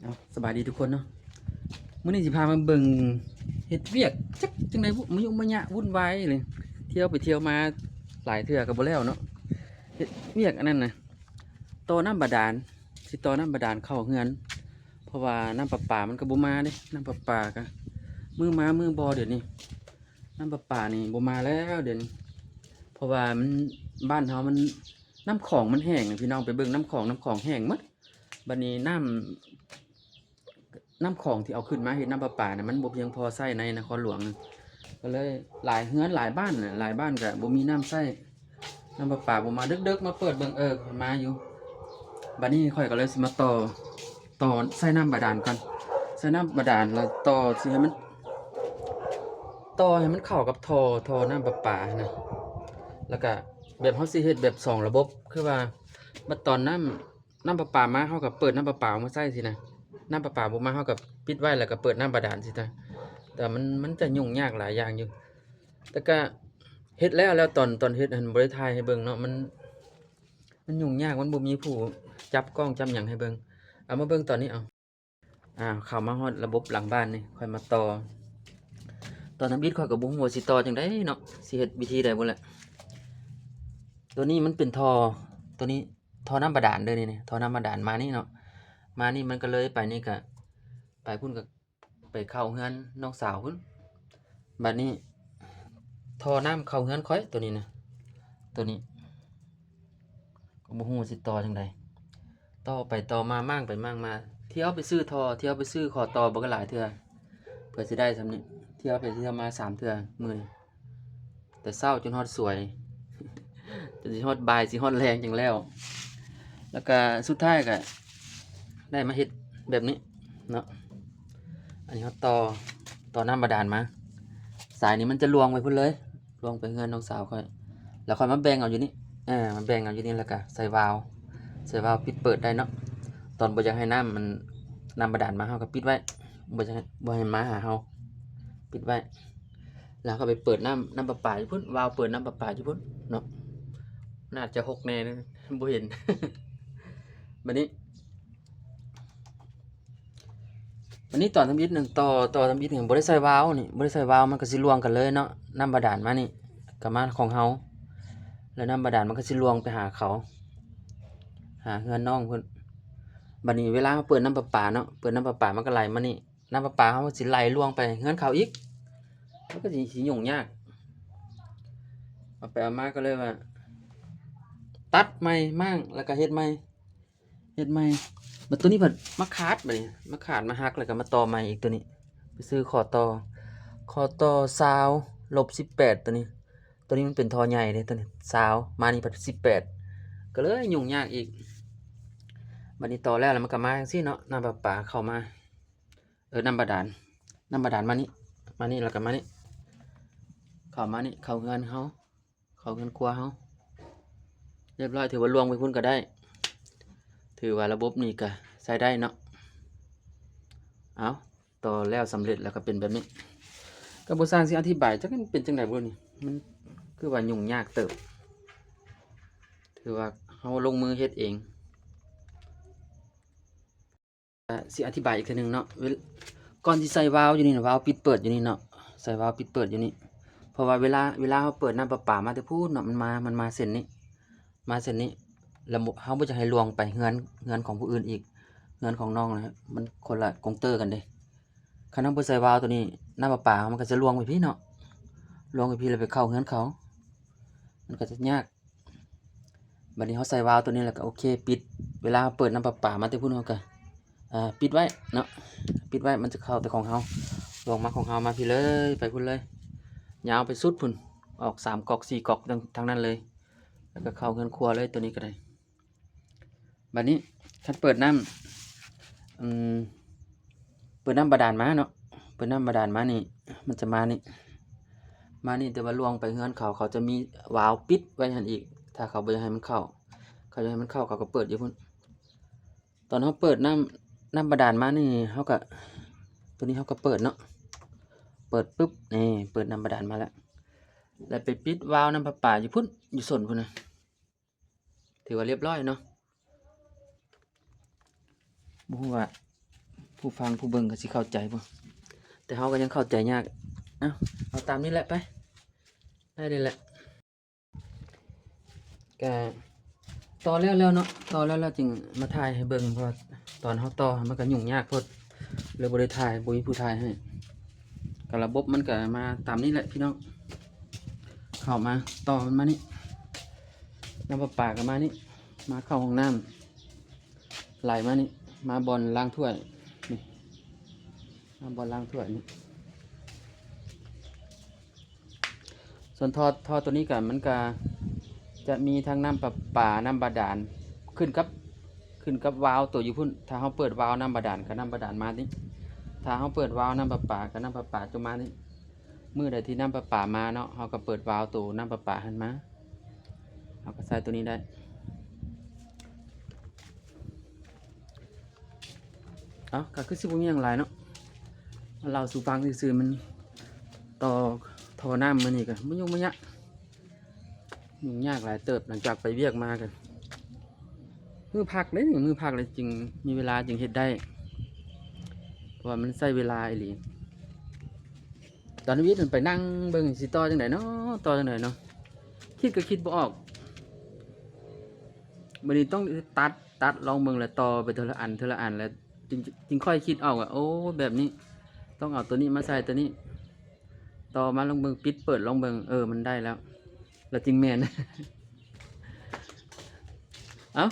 ເອົາ ສະບາຍດີທຸກຄົນເນາະ, ມື້ນີ້ຊິພາມາເບິ່ງເຮັດວຽກຈັກຈັ່ງໃດບຸ ມາຫຍຸ້ງມາຍະວຸ່ນວາຍເລີຍ, ທ່ຽວໄປທ່ຽວມາຫຼາຍເທື່ອກໍບໍ່ແລ້ວເນາະ, ເຮັດວຽກອັນນັ້ນນະ ຕໍ່ນ້ຳບາດານ, ຊິຕໍ່ນ້ຳບາດານເຂົ້າເຮືອນ ເພາະວ່ານ້ຳປະປາມັນກໍບໍ່ມາເດ້, ນ້ຳປະປາກໍມື້ມາມື້ບໍ່ດຽວນີ້, ນ້ຳປະປານີ້ບໍ່ມາແລ້ວດຽວນີ້ ເພາະວ່າມັນ ບ້ານເຮົາມັນ ນ້ຳຂອງມັນແຫ້ງ ພີ່ນ້ອງໄປເບິ່ງນ້ຳຂອງ, ນ້ຳຂອງແຫ້ງໝົດ. ບັດນີ້ນ້ຳ ນ້ຳຂອງທີ່ເອົາຂຶ້ນມາເຮັດນ້ຳປະປານະ ມັນບໍ່ພຽງພໍໃຊ້ໃນນະຄອນຫຼວງນະ, ກໍເລີຍຫຼາຍເຮືອນຫຼາຍບ້ານນະ, ຫຼາຍບ້ານກໍບໍ່ມີນ້ຳໃຊ້, ນ້ຳປະປາບໍ່ມາ. ເດິກໆມາເປີດເບິ່ງ ເອີ ມາຢູ່. ບັດນີ້ຂ້ອຍກໍເລີຍຊິມາຕໍ່ ຕໍ່ໃສ່ນ້ຳບາດານກ່ອນ, ໃສ່ນ້ຳບາດານແລ້ວຕໍ່ ຊິໃຫ້ມັນ ຕໍ່ໃຫ້ມັນເຂົ້າກັບທໍ່ ທໍ່ນ້ຳປະປານະ, ແລ້ວກະແບບເຮົາຊິເຮັດແບບສອງລະບົບ ຄືວ່າ ບັດຕອນນ້ຳ ນ້ຳປະປາມາ ເຮົາກໍເປີດນ້ຳປະປາອອກມາໃຊ້ຊີ້ນະ, ນ້ຳປະປາບໍ່ມາ ເຮົາກໍປິດໄວ້ ແລ້ວກໍເປີດນ້ຳບາດານຊີ້ນະ. ແຕ່ມັນ ມັນຈະຫຍຸ້ງຍາກຫຼາຍຢ່າງຢູ່, ແຕ່ກະເຮັດແລ້ວ ແລ້ວຕອນ ຕອນເຮັດຫັ້ນບໍ່ໄດ້ຖ່າຍໃຫ້ເບິ່ງເນາະ, ມັນ ມັນຫຍຸ້ງຍາກ ມັນບໍ່ມີຜູ້ຈັບກ້ອງຈັບຫຍັງໃຫ້ເບິ່ງ. ເອົາມາເບິ່ງຕອນນີ້ເອົາ. ອ່າ ເຂົ້າມາຮອດລະບົບຫຼັງບ້ານນີ້ ຂ້ອຍມາຕໍ່. ຕອນທຳອິດຂ້ອຍກໍບໍ່ຮູ້ວ່າຊິຕໍ່ຈັ່ງໃດເນາະ, ຊິເຮັດວິທີໃດບໍ່ແຫຼະ. ຕົວນີ້ມັນເປັນທໍ່ ຕົວນີ້ທໍ່ນ້ຳບາດານເດີນີ້, ທໍ່ນ້ຳບາດານມານີ້ເນາະ, ມານີ້ມັນກໍເລີຍໄປນີ້ ກະໄປພຸ້ນ ກະໄປເຂົ້າເຮືອນນ້ອງສາວພຸ້ນ. ບັດນີ້ທໍ່ນ້ຳເຂົ້າເຮືອນຂ້ອຍ ຕົວນີ້ນະ, ຕົວນີ້ ກໍບໍ່ຮູ້ຊິຕໍ່ຈັ່ງໃດ, ຕໍ່ໄປຕໍ່ມາ ມ້າງໄປມ້າງມາ, ທ່ຽວໄປຊື້ທໍ່ ທ່ຽວໄປຊື້ຂໍ້ຕໍ່ບັກຫຼາຍເທື່ອ ເພື່ອຊິໄດ້ສ່ຳນີ້, ທ່ຽວໄປທ່ຽວມາສາມເທື່ອມື້ນີ້, ແຕ່ເຊົ້າຈົນຮອດສວຍ ຈົນຊິຮອດບ່າຍ ຊິຮອດແລງຈັ່ງແລ້ວ. ແລ້ວກະສຸດທ້າຍກະໄດ້ມາເຮັດແບບນີ້ເນາະ, ອັນນີ້ເຮົາຕໍ່ ຕໍ່ນ້ຳບາດານມາ, ສາຍນີ້ມັນຈະລວງໄປພຸ້ນເລີຍ ລວງໄປເຮືອນນ້ອງສາວຂ້ອຍ ແລ້ວຂ້ອຍມາແບ່ງເອົາຢູ່ນີ້ ເອີ ມາແບ່ງເອົາຢູ່ນີ້ ແລ້ວກະໃສ່ວາວ ໃສ່ວາວປິດເປີດໄດ້ເນາະ. ຕອນບໍ່ຢາກໃຫ້ນ້ຳມັນ ນ້ຳບາດານມາ ເຮົາກໍປິດໄວ້ ບໍ່ຢາກໃຫ້ ບໍ່ໃຫ້ມາຫາເຮົາ ປິດໄວ້ ແລ້ວເຮົາກໍໄປເປີດນ້ຳ ນ້ຳປະປາຢູ່ພຸ້ນ, ວາວເປີດນ້ຳປະປາຢູ່ພຸ້ນເນາະ. ໜ້າຈະຫົກແດ່ ບໍ່ເຫັນ. ບັດນີ້ ອັນນີ້ຕໍ່ທຳອິດນະ ຕໍ່ ຕໍ່ທຳອິດນີ້ ບໍ່ໄດ້ໃສ່ວາວນີ້ ບໍ່ໄດ້ໃສ່ວາວ ມັນກໍຊິລວງກັນເລີຍເນາະ, ນ້ຳບາດານມານີ້ກໍມາຂອງເຮົາ ແລ້ວນ້ຳບາດານມັນກໍຊິລວງໄປຫາເຂົາ ຫາເຮືອນນ້ອງເພິ່ນ. ບັດນີ້ເວລາເຮົາເປີດນ້ຳປະປາເນາະ ເປີດນ້ຳປະປາມັນກໍໄຫຼມານີ້, ນ້ຳປະປາເຮົາຊິໄຫຼລວງໄປເຮືອນເຂົາອີກ ມັນກໍຊິ ຊິຫຍຸ້ງຍາກ. ເອົາໄປເອົາມາກໍເລີຍວ່າ ຕັດໃໝ່ ມ້າງ ແລ້ວກໍເຮັດໃໝ່ ເຮັດໃໝ່. ບັດຕົວນີ້ພັດມາຂາດ ບັດນີ້ມາຂາດມາຫັກ ແລ້ວກໍມາຕໍ່ໃໝ່ອີກ. ຕົວນີ້ໄປຊື້ຂໍ້ຕໍ່ ຂໍ້ຕໍ່ຊາວ ລົບສິບແປດ ຕົວນີ້, ຕົວນີ້ມັນເປັນທໍ່ໃຫຍ່ເດ້ ຕົວນີ້ຊາວ ມານີ້ພັດສິບແປດ ກໍເລີຍຫຍຸ້ງຍາກອີກ. ບັດນີ້ຕໍ່ແລ້ວ ແລ້ວມັນກໍມາຈັ່ງຊີ້ເນາະ, ນ້ຳປະປາເຂົ້າມາ ເອີ ນ້ຳບາດານ ນ້ຳບາດານມານີ້ ມານີ້ ແລ້ວກໍມານີ້ ເຂົ້າມານີ້ ເຂົ້າເຮືອນເຮົາ ເຂົ້າເຮືອນຄົວເຮົາ ຮຽບຮ້ອຍ ຖືວ່າລວງໄປພຸ້ນກໍໄດ້, ຖືວ່າລະບົບນີ້ກໍໃຊ້ໄດ້ເນາະ. ເອົາ ຕໍ່ແລ້ວສຳເລັດແລ້ວກໍເປັນແບບນີ້. ກໍບໍ່ຊ່າງຊິອະທິບາຍ ຈັກມັນເປັນຈັ່ງໃດບໍ່ນີ້, ມັນຄືວ່າຫຍຸ້ງຍາກເຕີບ, ຖືວ່າເຮົາລົງມືເຮັດເອງ. ກະຊິອະທິບາຍອີກເທື່ອໜຶ່ງເນາະ, ເວລ- ກ່ອນຊິໃສ່ວາວຢູ່ນີ້ນະ ວາວປິດເປີດຢູ່ນີ້ເນາະ, ໃສ່ວາວປິດເປີດຢູ່ນີ້ ເພາະວ່າເວລາ ເວລາເຮົາເປີດນ້ຳປະປາມາແຕ່ພຸ້ນເນາະ ມັນມາ ມັນມາເສັ້ນນີ້ ມາເສັ້ນນີ້ ແລ້ວເຮົາບໍ່ຢາກໃຫ້ລວງໄປເຮືອນ ເຮືອນຂອງຜູ້ອື່ນອີກ, ເຮືອນຂອງນ້ອງນະ ມັນຄົນລະກົງເຕີກັນເດ້. ຄັນເຮົາບໍ່ໃສ່ວາວຕົວນີ້ ນ້ຳປະປາມັນກໍຈະລວງໄປພີ້ເນາະ, ລວງໄປພີ້ແລ້ວໄປເຂົ້າເຮືອນເຂົາ ມັນກໍຈະຍາກ. ບັດນີ້ເຮົາໃສ່ວາວຕົວນີ້ແລ້ວກໍໂອເຄ ປິດ. ເວລາເຮົາເປີດນ້ຳປະປາມາແຕ່ພຸ້ນ ເຮົາກໍ ເອີ ປິດໄວ້ເນາະ, ປິດໄວ້ ມັນຈະເຂົ້າແຕ່ຂອງເຮົາ ລວງມາຂອງເຮົາ ມາພີ້ເລີຍ ໄປພຸ້ນເລີຍ ຍາວໄປສຸດພຸ້ນ ອອກສາມກອກສີ່ກອກ ທາງ ທາງນັ້ນເລີຍ ແລ້ວກໍເຂົ້າເຮືອນຄົວເລີຍ ຕົວນີ້ກໍໄດ້. ບັດນີ້ຄັນເປີດນ້ຳ ອືມ ເປີດນ້ຳບາດານມາເນາະ, ເປີດນ້ຳບາດານມານີ້ ມັນຈະມານີ້ ມານີ້ ແຕ່ວ່າລວງໄປເຮືອນເຂົາ ເຂົາຈະມີວາວປິດໄວ້ຫັ້ນອີກ. ຖ້າເຂົາບໍ່ຢາກໃຫ້ມັນເຂົ້າ ເຂົາຢາກໃຫ້ມັນເຂົ້າ ເຂົາກໍເປີດຢູ່ພຸ້ນ. ຕອນເຮົາເປີດນ້ຳ ນ້ຳບາດານມານີ້ ເຮົາກໍ ຕົວນີ້ເຮົາກໍເປີດເນາະ, ເປີດປຶບ ນີ້ ເປີດນ້ຳບາດານມາແລ້ວ ແລ້ວໄປປິດວາວນ້ຳປະປາຢູ່ພຸ້ນ ຢູ່ສົ້ນພຸ້ນນະ. ຖືວ່າລຽບຮ້ອຍເນາະ. ບໍ່ຮູ້ວ່າ ຜູ້ຟັງຜູ້ເບິ່ງກໍຊິເຂົ້າໃຈບໍ່? ແຕ່ເຮົາກໍຍັງເຂົ້າໃຈຍາກ. ເອົາ ເອົາຕາມນີ້ແຫຼະໄປ. ໄດ້ນີ້ແຫຼະ. ກະຕໍ່ແລ້ວແລ້ວເນາະ, ຕໍ່ແລ້ວແລ້ວຈຶ່ງມາຖ່າຍໃຫ້ເບິ່ງ ເພາະວ່າຕອນເຮົາຕໍ່ມັນກະຫຍຸ້ງຍາກໂພດ ເລີຍບໍ່ໄດ້ຖ່າຍ ບໍ່ມີຜູ້ຖ່າຍໃຫ້. ກະລະບົບມັນກະມາຕາມນີ້ແຫຼະພີ່ນ້ອງ. ເຂົ້າມາ ຕໍ່ມັນມານີ້ ນ້ຳປະປາກະມານີ້ ມາເຂົ້າຫ້ອງນ້ຳ ໄຫຼມານີ້ ມາບ່ອນລ້າງຖ້ວຍນີ້ ມາບ່ອນລ້າງຖ້ວຍນີ້. ສ່ວນທໍ່ ທໍ່ໂຕນີ້ກະ ມັນກະຈະມີທັງນ້ຳປະປາ ນ້ຳບາດານ ຂຶ້ນກັບ ຂຶ້ນກັບວາວໂຕຢູ່ພຸ້ນ. ຖ້າເຮົາເປີດວາວນ້ຳບາດານ ກະນ້ຳບາດານມານີ້, ຖ້າເຮົາເປີດວາວນ້ຳປະປາ ກະນ້ຳປະປາຈະມານີ້. ມື້ໃດທີ່ນ້ຳປະປາມາເນາະ ເຮົາກະເປີດວາວໂຕນ້ຳປະປາຫັ້ນມາ ເຮົາກະໃຊ້ໂຕນີ້ໄດ້. ເອົ້າ ກະຄືຊິບໍ່ມີຫຍັງຫຼາຍເນາະ ມາເລົ່າສູ່ຟັງຊື່ໆ. ມັນຕໍ່ທໍ່ນ້ຳມື້ນີ້ກະບໍ່ຫຍຸ້ງບໍ່ຍາກ ຫຍຸ້ງຍາກຫຼາຍເຕີບ ຫຼັງຈາກໄປວຽກມາກະ ມື້ພັກເດ້ນີ້ ມື້ພັກເລີຍຈຶ່ງມີເວລາຈຶ່ງເຮັດໄດ້ ເພາະວ່າມັນໃຊ້ເວລາອີ່ຫຼີ. ຕອນເຮັດໄປນັ່ງເບິ່ງຊິຕໍ່ຈັ່ງໃດເນາະ ຕໍ່ຈັ່ງໃດເນາະ ຄິດກະຄິດບໍ່ອອກ. ບາດນີ້ຕ້ອງຕັດ ຕັດລອງເບິ່ງ ແລ້ວຕໍ່ໄປເທື່ອລະອັນ ເທື່ອລະອັນ ແລ້ວຈຶ່ງ ຈຶ່ງຄ່ອຍຄິດອອກວ່າ ໂອ້ ແບບນີ້ຕ້ອງເອົາໂຕນີ້ມາໃສ່ໂຕນີ້ ຕໍ່ມາລອງເບິ່ງ ປິດເປີດລອງເບິ່ງ ເອີ ມັນໄດ້ແລ້ວ ລະຈຶ່ງແມ່ນ. ເອົ້າ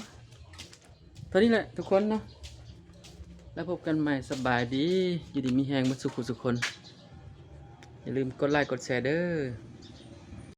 ເທົ່ານີ້ແຫຼະທຸກຄົນເນາະ ແລ້ວພົບກັນໃໝ່. ສະບາຍດີ ຢູ່ດີມີແຮງເບິດສູ່ຜູ້ສູ່ຄົນ. ຢ່າລືມກົດໄລກ໌ກົດແຊເດີ້.